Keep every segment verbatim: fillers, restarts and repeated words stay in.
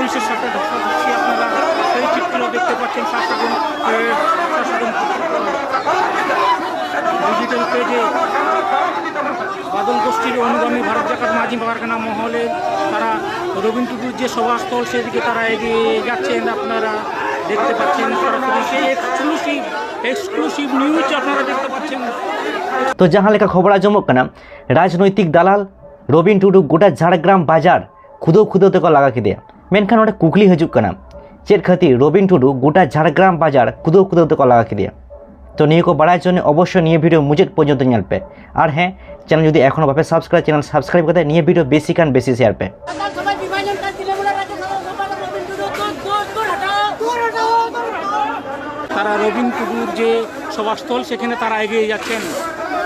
বিশেষ একটা ধাক্কা দিচ্ছি, আপনারা সেই চিত্র দেখতে পাচ্ছেন শাসন, এ, শাসন ডিজিটাল পেজে। বাদল গোষ্ঠীর অনুগামী ভারত জাকাত মাঝি পারগানা মহলে তারা রবীন টুডুর যে সভাস্থল, সেদিকে তারা এগিয়ে যাচ্ছেন। আপনারা দেখতে পাচ্ছেন সরাসরি সেই এক্সক্লুসিভ, এক্সক্লুসিভ নিউজ আপনারা দেখতে পাচ্ছেন। ᱛᱚ ᱡᱟᱦᱟᱸ ᱞᱮᱠᱟ ᱠᱷᱚᱵᱚᱨ ᱟᱸᱡᱚᱢᱚᱜ ᱠᱟᱱᱟ, ᱨᱟᱡᱽᱱᱳᱭᱛᱤᱠ ᱫᱟᱞᱟᱞ ᱨᱚᱵᱤᱱ ᱴᱩᱰᱩ ᱜᱚᱴᱟ ᱡᱷᱟᱲᱜᱨᱟᱢ ᱵᱟᱡᱟᱨ ᱠᱷᱩᱫᱟᱹᱣ ᱠᱷᱩᱫᱟᱹᱣ ᱛᱮᱠᱚ ᱞᱟᱜᱟ ᱠᱮᱫᱮᱭᱟ᱾ ᱢᱮᱱᱠᱷᱟᱱ ᱱᱚᱰᱮ ᱠᱩᱠᱞᱤ ᱦᱤᱡᱩᱜ ᱠᱟᱱᱟ, ᱪᱮᱫ ᱠᱷᱟᱹᱛᱤᱨ ᱨᱚᱵᱤᱱ ᱴᱩᱰᱩ ᱜᱚᱴᱟ ᱡᱷᱟᱲᱜᱨᱟᱢ ᱵᱟᱡᱟᱨ ᱠᱷᱩᱫᱟᱹᱣ ᱠᱷᱩᱫᱟᱹᱣ ᱛᱮᱠᱚ ᱞᱟᱜᱟ ᱠᱮᱫᱮᱭᱟ? ᱛᱚ ᱱᱤᱭᱟᱹ ᱠᱚ ᱵᱟᱲᱟᱭ ᱦᱚᱪᱚ ᱚᱵᱚᱥᱥᱳᱭ ᱱᱤᱭᱟᱹ ᱵᱷᱤᱰᱤᱭᱳ ᱢᱩᱪᱟᱹᱫ ᱯᱚᱨᱡᱚᱱᱛᱚ ᱧᱮᱞ ᱯᱮ᱾ ᱟᱨ ᱦᱮᱸ, ᱪᱮᱱᱮᱞ ᱡᱩᱫᱤ ᱮᱠᱷᱚᱱᱳ ᱵᱟᱯᱮ ᱥᱟᱵᱥᱠᱨᱟᱭᱤᱵ, ᱪᱮᱱᱮᱞ ᱥᱟᱵᱥᱠᱨᱟᱭᱤᱵ ᱠᱟᱛᱮ ᱱᱤᱭᱟᱹ ᱵᱷᱤᱰᱤᱭᱳ ᱵᱮᱥᱤ ᱠᱷᱟᱱ ᱵᱮᱥᱤ ᱥᱮᱭᱟᱨ ᱯᱮ᱾ ᱛᱟᱨᱟ ᱨᱚᱵᱤᱱ ᱴᱩᱰᱩᱨ ᱡᱮ সভাস্থল, সেখানে তারা এগিয়ে যাচ্ছেন,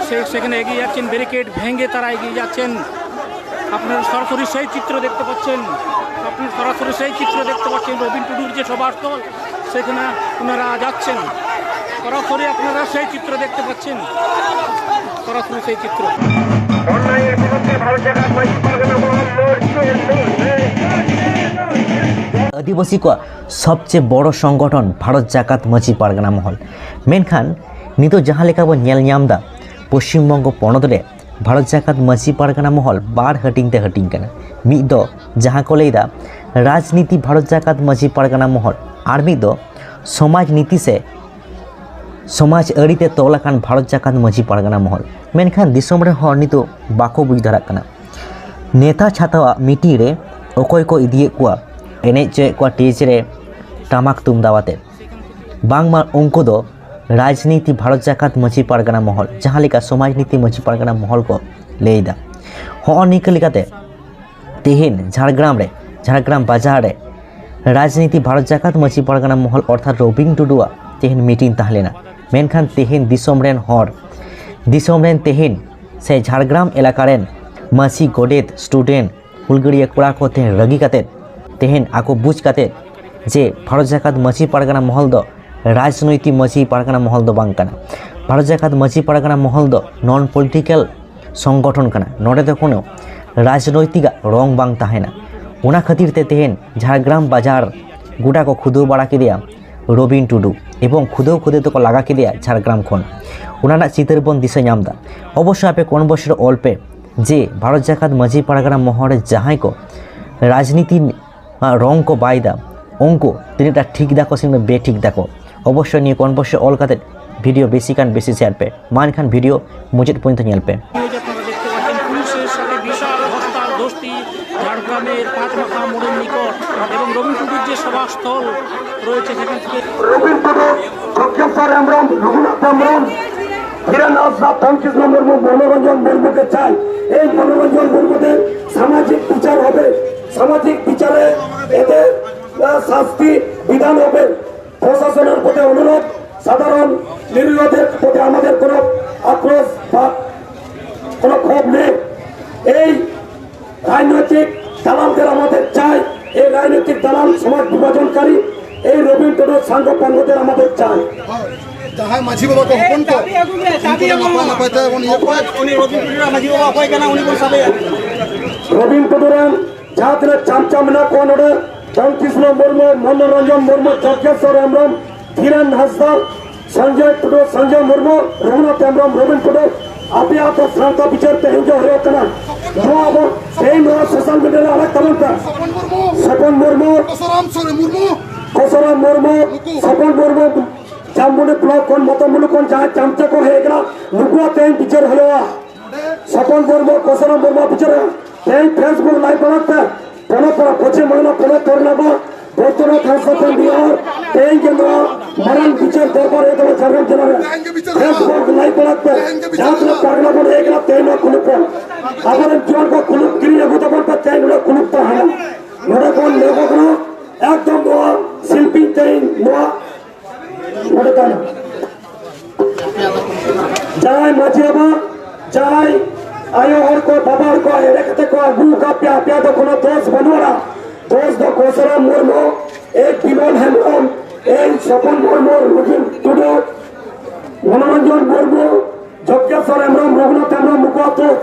সে সেখানে এগিয়ে যাচ্ছেন, ব্যারিকেড ভেঙে তারা এগিয়ে যাচ্ছেন। আপনারা সরাসরি সেই চিত্র দেখতে পাচ্ছেন, আপনারা সরাসরি সেই চিত্র দেখতে পাচ্ছেন। রবীন টুডুর যে সভাস্থল, সেখানে ওনারা যাচ্ছেন, সরাসরি আপনারা সেই চিত্র দেখতে পাচ্ছেন, সরাসরি সেই চিত্র। ᱟᱹᱫᱤᱵᱟᱹᱥᱤ ᱠᱚᱣᱟᱜ ᱥᱚᱵᱪᱮ ᱵᱚᱲᱚ ᱥᱚᱝᱜᱚᱴᱷᱚᱱ ᱵᱷᱟᱨᱚᱛ ᱡᱟᱠᱟᱛ ᱢᱟᱹᱡᱷᱤ ᱯᱟᱨᱜᱟᱱᱟ ᱢᱚᱦᱚᱞ᱾ ᱢᱮᱱᱠᱷᱟᱱ ᱱᱤᱛᱚᱜ ᱡᱟᱦᱟᱸ ᱞᱮᱠᱟ ᱵᱚᱱ ᱧᱮᱞ ᱧᱟᱢ ᱮᱫᱟ, ᱯᱚᱥᱪᱤᱢ ᱵᱚᱝᱜᱚ ᱯᱚᱱᱚᱛ ᱨᱮ ᱵᱷᱟᱨᱚᱛ ᱡᱟᱠᱟᱛ ᱢᱟᱹᱡᱷᱤ ᱯᱟᱨᱜᱟᱱᱟ ᱢᱚᱦᱚᱞ ᱵᱟᱨ ᱦᱟᱹᱴᱤᱧ ᱛᱮ ᱦᱟᱹᱴᱤᱧ ᱠᱟᱱᱟ᱾ ᱢᱤᱫ ᱫᱚ ᱡᱟᱦᱟᱸ ᱠᱚ ᱞᱟᱹᱭᱫᱟ ᱨᱟᱡᱽᱱᱤᱛᱤ ᱵᱷᱟᱨᱚᱛ ᱡᱟᱠᱟᱛ ᱢᱟᱹᱡᱷᱤ ᱯᱟᱨᱜᱟᱱᱟ ᱢᱚᱦᱚᱞ, ᱟᱨ ᱢᱤᱫ ᱫᱚ ᱥᱚᱢᱟᱡᱽ ᱱᱤᱛᱤ ᱥᱮ ᱥᱚᱢᱟᱡᱽ ᱟᱹᱨᱤ ᱛᱮ ᱛᱚᱞ ᱟᱠᱟᱱ ᱵᱷᱟᱨᱚᱛ ᱡᱟᱠᱟᱛ ᱢᱟᱹᱡᱷᱤ ᱯᱟᱨᱜᱟᱱᱟ ᱢᱚᱦᱚᱞ᱾ ᱢᱮᱱᱠᱷᱟᱱ ᱫᱤᱥᱚᱢ ᱨᱮᱱ ᱦᱚᱲ ᱱᱤᱛᱚᱜ ᱵᱟᱠᱚ ᱵᱩᱡᱽ ᱫᱟᱲᱮᱭᱟᱜ ᱠᱟᱱᱟ᱾ ᱱᱮᱛᱟ ᱪᱷᱟᱛᱟᱣᱟᱜ ᱢᱤᱴᱤᱝ ᱨᱮ ᱚᱠᱚᱭ ᱠᱚ ᱤᱫᱤᱭᱮᱫ ᱠᱚᱣᱟ, ᱮᱱᱮᱡ ᱦᱚᱪᱚᱭᱮᱫ ᱠᱚᱣᱟ ᱥᱴᱮᱡᱽ ᱨᱮ ᱴᱟᱢᱟᱠ ᱛᱩᱢᱫᱟᱜ ᱟᱛᱮ᱾ ᱵᱟᱝᱢᱟ ᱩᱱᱠᱩ ᱫᱚ ᱨᱟᱡᱽᱱᱤᱛᱤ ᱵᱷᱟᱨᱚᱛ ᱡᱟᱠᱟᱛ ᱢᱟᱹᱡᱷᱤ ᱯᱟᱨᱜᱟᱱᱟ ᱢᱚᱦᱚᱞ, ᱡᱟᱦᱟᱸ ᱞᱮᱠᱟ ᱥᱚᱢᱟᱡᱽ ᱱᱤᱛᱤ ᱢᱟᱹᱡᱷᱤ ᱯᱟᱨᱜᱟᱱᱟ ᱢᱚᱦᱚᱞ ᱠᱚ ᱞᱟᱹᱭ ᱮᱫᱟ᱾ ᱦᱚᱸᱜᱼᱚ ᱱᱤᱝᱠᱟᱹ ᱞᱮᱠᱟᱛᱮ ᱛᱮᱦᱮᱧ ᱡᱷᱟᱲᱜᱨᱟᱢ ᱨᱮ, ᱡᱷᱟᱲᱜᱨᱟᱢ ᱵᱟᱡᱟᱨ ᱨᱮ ᱨᱟᱡᱽᱱᱤᱛᱤ ᱵᱷᱟᱨᱚᱛ ᱡᱟᱠᱟᱛ ᱢᱟᱹᱡᱷᱤ ᱯᱟᱨᱜᱟᱱᱟ ᱢᱚᱦᱚᱞ ᱚᱨᱛᱷᱟᱛ ᱨᱚᱵᱤᱱ ᱴᱩᱰᱩᱣᱟᱜ ᱛᱮᱦᱮᱧ ᱢᱤᱴᱤᱝ ᱛᱟᱦᱮᱸ ᱞᱮᱱᱟ᱾ ᱢᱮᱱᱠᱷᱟᱱ ᱛᱮᱦᱮᱧ ᱫᱤᱥᱚᱢ ᱨᱮᱱ ᱦᱚᱲ, ᱫᱤᱥᱚᱢ ᱨᱮᱱ ᱛᱮᱦᱮᱧ ᱥᱮ ᱡᱷᱟᱲᱜᱨᱟᱢ ᱮᱞᱟᱠᱟ ᱨᱮᱱ ᱢᱟᱹᱡᱷᱤ, ᱜᱚᱰᱮᱛ, ᱥᱴᱩᱰᱮᱱᱴ, ᱦᱩᱞᱜᱟᱹᱲᱤᱭᱟᱹ ᱠᱚᱲᱟ ᱠᱚ ᱛᱮᱦᱮᱧ ᱨᱟᱹᱜᱤ ᱠᱟᱛᱮᱫ, ᱛᱮᱦᱮᱧ ᱟᱠᱚ ᱵᱩᱡᱽ ᱠᱟᱛᱮᱫ ᱡᱮ ᱵᱷᱟᱨᱚᱛ ᱡᱟᱠᱟᱛ ᱢᱟᱹᱡᱷᱤ ᱯᱟᱨᱜᱟᱱᱟ ᱢᱚᱦᱚᱞ ᱫᱚ ᱨᱟᱡᱽᱱᱳᱭᱛᱤᱠ ᱢᱟᱹᱡᱷᱤ ᱯᱟᱨᱜᱟᱱᱟ ᱢᱚᱦᱚᱞ ᱫᱚ ᱵᱟᱝ ᱠᱟᱱᱟ᱾ ᱵᱷᱟᱨᱚᱛ ᱡᱟᱠᱟᱛ ᱢᱟᱹᱡᱷᱤ ᱯᱟᱨᱜᱟᱱᱟ ᱢᱚᱦᱚᱞ ᱫᱚ ᱱᱚᱱ ᱯᱚᱞᱤᱴᱤᱠᱟᱞ ᱥᱚᱝᱜᱚᱴᱷᱚᱱ ᱠᱟᱱᱟ᱾ ᱱᱚᱰᱮ ᱫᱚ ᱠᱳᱱᱳ ᱨᱟᱡᱽᱱᱳᱭᱛᱤᱠᱟᱜ ᱨᱚᱝ ᱵᱟᱝ ᱛᱟᱦᱮᱱᱟ᱾ ᱚᱱᱟ ᱠᱷᱟᱹᱛᱤᱨ ᱛᱮ ᱛᱮᱦᱮᱧ ᱡᱷᱟᱲᱜᱨᱟᱢ ᱵᱟᱡᱟᱨ ᱜᱚᱴᱟ ᱠᱚ ᱠᱷᱩᱫᱟᱹᱣ ᱵᱟᱲᱟ ᱠᱮᱫᱮᱭᱟ ᱨᱚᱵᱤᱱ ᱴᱩᱰᱩ, ᱮᱵᱚᱝ ᱠᱷᱩᱫᱟᱹᱣ ᱠᱷᱩᱫᱟᱹᱣ ᱛᱮᱠᱚ ᱞᱟᱜᱟ ᱠᱮᱫᱮᱭᱟ ᱡᱷᱟᱲᱜᱨᱟᱢ ᱠᱷᱚᱱ᱾ ᱚᱱᱟ ᱨᱮᱱᱟᱜ ᱪᱤᱛᱟᱹᱨ ᱵᱚᱱ ᱫᱤᱥᱟᱹ ᱧᱟᱢ ᱮᱫᱟ᱾ ᱚᱵᱚᱥᱥᱳᱭ ᱟᱯᱮ ᱠᱚᱢᱮᱱᱴ ᱵᱚᱠᱥ ᱨᱮ ᱚᱞ ᱯᱮ ᱡᱮ ᱵᱷᱟᱨᱚᱛ ᱡᱟᱠᱟᱛ ᱢᱟᱹᱡᱷᱤ ᱯᱟᱨᱜᱟᱱᱟ ᱢᱚᱦᱚᱞ ᱨᱮ ᱡᱟᱦᱟᱸᱭ ᱠᱚ ᱨᱟᱡᱽᱱᱤᱛᱤ ᱨᱚᱝ ᱠᱚ ᱵᱟᱭ ᱫᱟ, ᱩᱱᱠᱩ ᱛᱤᱱᱟᱹᱜ ᱴᱟ ᱴᱷᱤᱠ ᱫᱟᱠᱚ ᱥᱮ ᱵᱮᱴᱷᱤᱠ ᱫᱟᱠᱚ? ᱚᱵᱚᱥᱥᱳᱭ ᱱᱤᱭᱟᱹ ᱠᱚᱢᱮᱱᱴ ᱵᱚᱠᱥ ᱨᱮ ᱚᱞ ᱠᱟᱛᱮ ᱵᱷᱤᱰᱤᱭᱳ ᱵᱮᱥᱤ ᱠᱷᱟᱱ ᱵᱮᱥᱤ ᱥᱮᱭᱟᱨ ᱯᱮ᱾ ᱢᱟ ᱮᱱᱠᱷᱟᱱ ᱵᱷᱤᱰᱤᱭᱳ ᱢᱩᱪᱟᱹᱫ ᱯᱚᱨᱡᱚᱱᱛᱚ ᱧᱮᱞ ᱯᱮ᱾ নিউজ আপনারা দেখতে পাচ্ছেন, পুলিশের সাথে বিশাল হস্তাল দোস্তি ঝাড়গ্রামের পাঁচ মাথা মোড়ের নিকট এবং রবীন্দ্র যে সভাস্থল রয়েছে সেখান থেকে রবীন্দ্র, যজ্ঞেশ্বর হেমব্রম, রঘুনাথ হেমব্রম, ধীরেন হাসদা, রামকৃষ্ণ মুর্মু, মনোরঞ্জন মুর্মুকে চাই। এই মনোরঞ্জন মুর্মুদের সামাজিক বিচার হবে, সামাজিক বিচারে এদের আহ, শাস্তি বিধান হবে। প্রশাসনের প্রতি অনুরোধ, সাধারণ নিরীহদের প্রতি আমাদের কোনো আক্রোশ বা কোনো ক্ষোভ নেই। এই রাজনৈতিক দালালদের আমাদের চাই, এই রাজনৈতিক দালাল সমাজ বিভাজনকারী এই রবীন টুডুর সাঙ্গ পাঙ্গদের আমাদের চাই। ᱡᱟᱦᱟᱸᱭ ᱢᱟᱹᱡᱷᱤ ᱵᱟᱵᱟ ᱠᱚ ᱦᱚᱯᱚᱱ ᱠᱚ, ᱩᱱᱠᱩ ᱫᱚ ᱱᱟᱯᱟᱭ ᱱᱟᱯᱟᱭ ᱛᱮ ᱵᱚᱱ ᱤᱭᱟᱹ ᱠᱚᱣᱟ᱾ ᱩᱱᱤ ᱨᱚᱵᱤᱱ ᱴᱩᱰᱩ ᱨᱮᱱ ᱢᱟᱹᱡᱷᱤ ᱵᱟᱵᱟ ᱚᱠᱚᱭ ᱠᱟᱱᱟ, ᱩᱱᱤ ᱵᱚᱱ ᱥᱟᱵᱮᱭᱟ᱾ ᱨᱚᱵᱤᱱ ᱴᱩᱰᱩ ᱨᱮᱱ ᱡᱟᱦᱟᱸ ᱛᱤᱱᱟᱹᱜ ᱪᱟᱢᱪᱟ ᱢᱮᱱᱟᱜ ᱠᱚᱣᱟ ᱱᱚᱰᱮ, ᱨᱟᱢᱠᱨᱤᱥᱱᱚ ᱢᱩᱨᱢᱩ, ᱢᱚᱱᱳᱨᱚᱧᱡᱚᱱ ᱢᱩᱨᱢᱩ, ᱡᱚᱜᱽᱜᱮᱥᱣᱚᱨ ᱦᱮᱢᱵᱨᱚᱢ, ᱫᱷᱤᱨᱮᱱ ᱦᱟᱸᱥᱫᱟ, ᱥᱚᱧᱡᱚᱭ ᱴᱩᱰᱩ, ᱥᱚᱧᱡᱚᱭ ᱢᱩᱨᱢᱩ, ᱨᱚᱜᱷᱩᱱᱟᱛᱷ ᱦᱮᱢᱵᱨᱚᱢ, ᱨᱚᱵᱤᱱ ᱴᱩᱰᱩ, ᱟᱯᱮᱭᱟᱜ ᱫᱚ ᱥᱟᱶᱛᱟ ᱵᱤᱪᱟᱹᱨ ᱛᱮᱦᱮᱧ ᱜᱮ ᱦᱩᱭᱩᱜ ᱠᱟᱱᱟ᱾ ᱱᱚᱣᱟ ᱟᱵᱚ ᱛᱮᱦᱮᱧ ᱱᱚᱣᱟ ᱥᱳᱥᱟᱞ ᱢᱤᱰᱤᱭᱟ ᱨᱮ ᱟᱲᱟᱜ ᱛᱟᱵᱚᱱ ᱯᱮ᱾ ᱥᱚᱯᱚᱱ ᱢᱩᱨᱢᱩ, ᱠᱚᱥᱚᱨᱟᱢ ᱥᱚᱨᱮᱱ ᱢᱩᱨᱢᱩ, ᱠᱚᱥᱚᱨᱟᱢ ᱢᱩᱨᱢᱩ, ᱥᱚᱯᱚᱱ ᱢᱩᱨᱢᱩ, ᱡᱟᱢᱵᱩᱱᱤ ᱵᱞᱚᱠ ᱠᱷᱚᱱ, ᱢᱚᱛᱚ ᱢᱩᱞᱩᱠ ᱠᱷᱚᱱ ᱡᱟᱦᱟᱸᱭ ᱪᱟᱢᱪᱟ ᱠᱚ ᱦᱮᱡ ᱟᱠᱟᱱᱟ, ᱱᱩᱠᱩᱣᱟᱜ ᱛᱮᱦᱮᱧ ᱵᱤᱪᱟᱹᱨ ᱦᱩᱭᱩᱜᱼᱟ᱾ ᱥᱚᱯᱚᱱ ᱢᱩᱨᱢᱩ, ᱠᱚᱥᱚᱨᱟᱢ ᱢᱩᱨᱢᱩ ᱵᱤᱪᱟᱹᱨ ᱛᱮᱦᱮᱧ Facebook ᱞᱟᱭᱤᱵᱷ ᱟᱲᱟᱜ ᱯᱮ᱾ ᱯᱚᱱᱚᱛ ᱯᱟᱲᱟ, ᱯᱚᱪᱷᱤᱢ ᱵᱟᱝᱞᱟ ᱯᱚᱱᱚᱛ ᱛᱚᱨᱱᱟ ᱵᱟ ᱵᱚᱭᱫᱚᱱᱟᱛᱷ ᱦᱟᱸᱥᱫᱟ ᱛᱮᱦᱮᱧ ᱜᱮ ᱱᱚᱣᱟ ᱢᱟᱨᱟᱝ ᱵᱤᱪᱟᱹᱨ ᱫᱚᱨᱵᱟᱨ ᱦᱩᱭᱩᱜ ᱛᱟᱵᱚᱱᱟ ᱡᱷᱟᱲᱜᱨᱟᱢ ᱡᱮᱞᱟ ᱨᱮ᱾ Facebook ᱞᱟᱭᱤᱵᱷ ᱟᱲᱟᱜ ᱯᱮ᱾ ᱡᱟᱦᱟᱸ ᱛᱤᱱᱟᱹᱜ ᱯᱟᱨᱜᱟᱱᱟ ᱵᱚᱱ ᱦᱮᱡ ᱠᱟᱱᱟ, ᱛᱮᱦᱮᱧ ᱱᱚᱣᱟ ᱠᱩᱞᱩᱯ ᱯᱮ᱾ ᱟᱵᱚᱨᱮᱱ ᱡᱩᱣᱟᱹᱱ ᱠᱚ ᱠᱩᱞᱩᱯ ᱠᱤᱨᱤᱧ ᱟᱹᱜᱩ ᱛᱟᱵᱚᱱ ᱯᱮ, ᱛᱮᱦᱮᱧ ᱱᱚᱰᱮ ᱠᱩᱞᱩᱯ ᱯᱮ ᱦᱟᱸᱰᱮ᱾ ᱱᱚᱰᱮ ᱵᱚᱱ ᱞᱟᱹᱭ ᱟᱠᱚ ᱠᱟᱱᱟ, ᱮᱠᱫᱚᱢ ᱱᱚᱣᱟ ᱥᱤᱞᱯᱤᱧ ᱛᱮᱦᱮᱧ ᱱᱚᱣᱟ ᱱᱚᱰᱮ ᱛᱟᱦᱮᱱᱟ᱾ ᱡᱟᱦᱟᱸᱭ ᱢᱟᱹᱡᱷᱤ ᱵᱟᱵᱟ, ᱡᱟᱦᱟᱸᱭ ᱟᱭᱳ ᱦᱚᱲ ᱠᱚ, ᱵᱟᱵᱟ ᱦᱚᱲ ᱠᱚ ᱮᱲᱮ ᱠᱟᱛᱮ ᱠᱚ ᱟᱹᱜᱩ ᱟᱠᱟᱫ ᱯᱮᱭᱟ, ᱟᱯᱮᱭᱟᱜ ᱫᱚ ᱠᱳᱱᱳ ᱫᱳᱥ ᱵᱟᱹᱱᱩᱜᱼᱟ᱾ ᱫᱳᱥ ᱫᱚ ᱠᱚᱥᱟᱨᱟᱢ ᱢᱩᱨᱢᱩ, ᱮᱭ ᱵᱤᱢᱚᱞ ᱦᱮᱢᱵᱨᱚᱢ, ᱮᱭ ᱥᱚᱯᱚᱱ ᱢᱩᱨᱢᱩ, ᱨᱚᱵᱤᱱ ᱴᱩᱰᱩ, ᱢᱚᱱᱳᱨᱚᱧᱡᱚᱱ ᱢᱩᱨᱢᱩ, ᱡᱚᱜᱽᱜᱮᱥᱣᱚᱨ ᱦᱮᱢᱵᱨᱚᱢ, ᱨᱚᱜᱷᱩᱱᱟᱛᱷ ᱦᱮᱢᱵᱨᱚᱢ, ᱱᱩᱠᱩᱣᱟᱜ ᱫᱳᱥ᱾